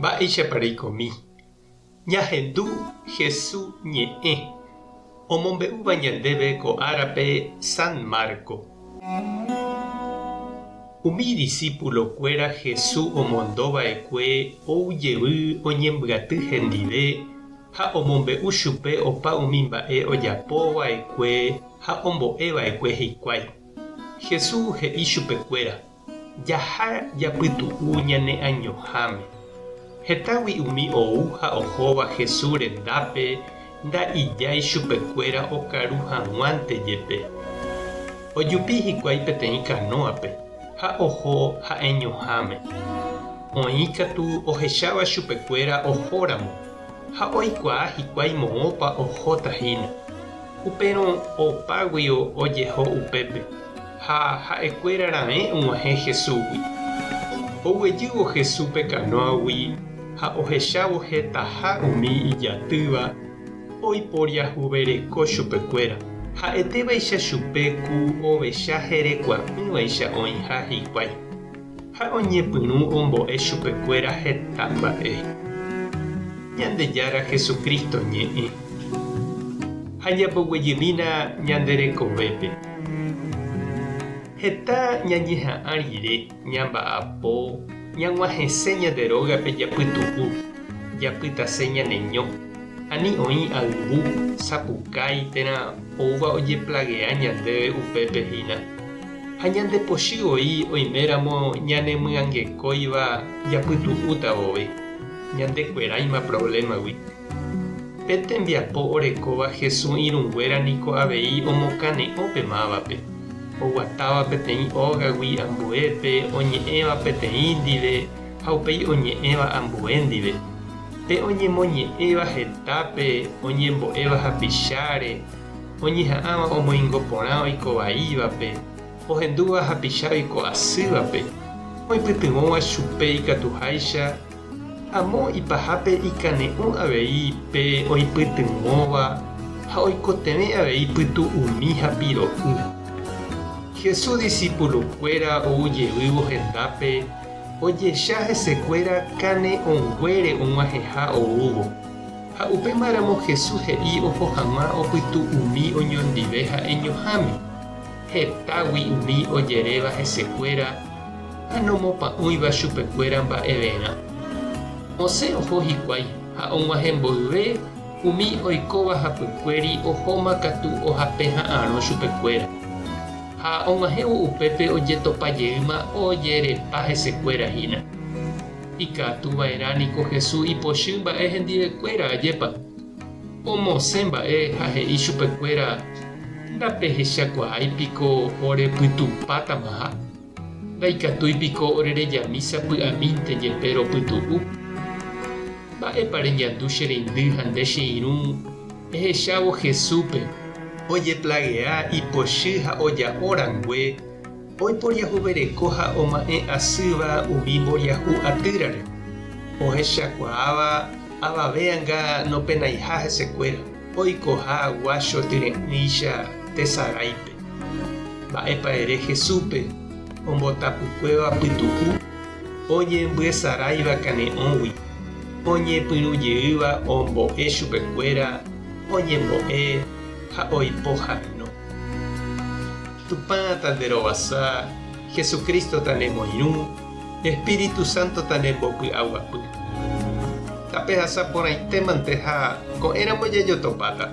Mba'éichapa reikomi? Ñahendu Hesu ñe'ẽ omombe'úva ñandéve ko árape San Marco. Umi disípulo-kuéra Hesu omondo va'ekue ou jevy oñembyaty hendive ha omombe'u chupe opa umi mba'e ojapo va'ekue ha ombo'e va'ekue hikuái. Hesu he'i chupekuéra, Jaha japytu'u ñane añoháme. Hetágui umi ou ha ohóva Jesús rendápe nda'ijái chupekuéra okaru hag̃uánte jepe. Ojupi hikuái peteĩ kanóape ha oho ha'eñoháme. Oĩ katu ohecháva chupekuéra ohóramo ha oikuaa hikuái moõpa ohóta hína. Upérõ opáguio ojeho upépe, ha ha'ekuéra raẽ og̃uahẽ Jesúsgui. Oguejývo Jesús pe kanóagui ha ohechávo hetaha umi ijatýva, oiporiahuvereko chupekuéra, ha'etévaicha chupe ku ovecha herekua'ỹvaicha oĩha hikuái. Ha oñepyrũ ombo'e chupekuéra heta mba'e. Ñandejára Jesucristo ñe'ẽ. Ha ñamboguejymína ñande rekovépe. Heta ñañeha'ã rire ñamba'apo ñag̃uahẽse ñande rógape japytu'u, japytase ñaneño, ani oĩ ayvu, sapukái térã oúva ojeplagea ñandéve upépe hína. Ha ñande pochy voi oiméramo ñanemyangekóiva japytu'úta vove, ñandekueráima provlémagui. Pe tembiapo orekóva Jesús irũnguéra niko avei omokane'õ pe mávape, oguatáva peteĩ ógagui ambuépe, oñe'ẽva peteĩ ndive ha upéi oñe'ẽva ambue ndive. Pe oñemoñe'ẽva hetápe, oñembo'éva hapicháre, Oñeha'ãva omoingo porã oiko vaívape, ohendúva hapicha oiko asývape, oipytyvõva chupe ikatuháicha, amo ipahápe ikane'õ avei pe oipytyvõva ha oikotevẽ avei pytu'umi ha piro'y. Jesús disípulokuéra ou jevývo hendápe ojecha hesekuéra kane'õnguére og̃uahẽha oúvo. Ha upémaramo Jesús he'i oho hag̃ua opytu'umi oñondive ha'eñoháme, hetágui umi ojeréva hesekuéra ha nomopa'ũiva chupekuéra mba'everã. Osẽ oho hikuái ha og̃uahẽ mboyve umi oikóva hapykuéri ohóma katu ohape ha'arõ chupekuéra. Ha og̃uahẽvo upépe ojetopa jeýma ojerepa hesekuéra hína. Ikatu va'erã niko Jesús ipochy mba'e hendivekuéra, ajépa? Omosẽ mba'e ha he'i chupekuéra, Ndapehechakuaái piko orepytupátamaha? Ndaikatúi piko orerejami sapy'amínte jepe ropytu'u? Mba'épa reñandu che reindy ha nde che irũ ehechávo Jesúspe? Ojeplagea ipochy ha oja'o rangue Oiporiahuvereko ha oma'ẽ asýva umi mboriahu atýrare, ohechakuaáva avave anga nopenaiha hesekuéra, oikoha guácho tyre'ỹicha tesaráipe. Mba'épa ere Jesúspe, ombotapykuéva pytu'u, oñembyesaráiva kane'õgui, oñepyrũjeýva ombo'e chupekuéra, oñembo'e ha oipohãno. Tupã tanderovasa, Jesucristo tanemoirũ, Espíritu Santo tanembopy'aguapy. Tapehasa porãite mante ha ko'ẽramo jajotopáta.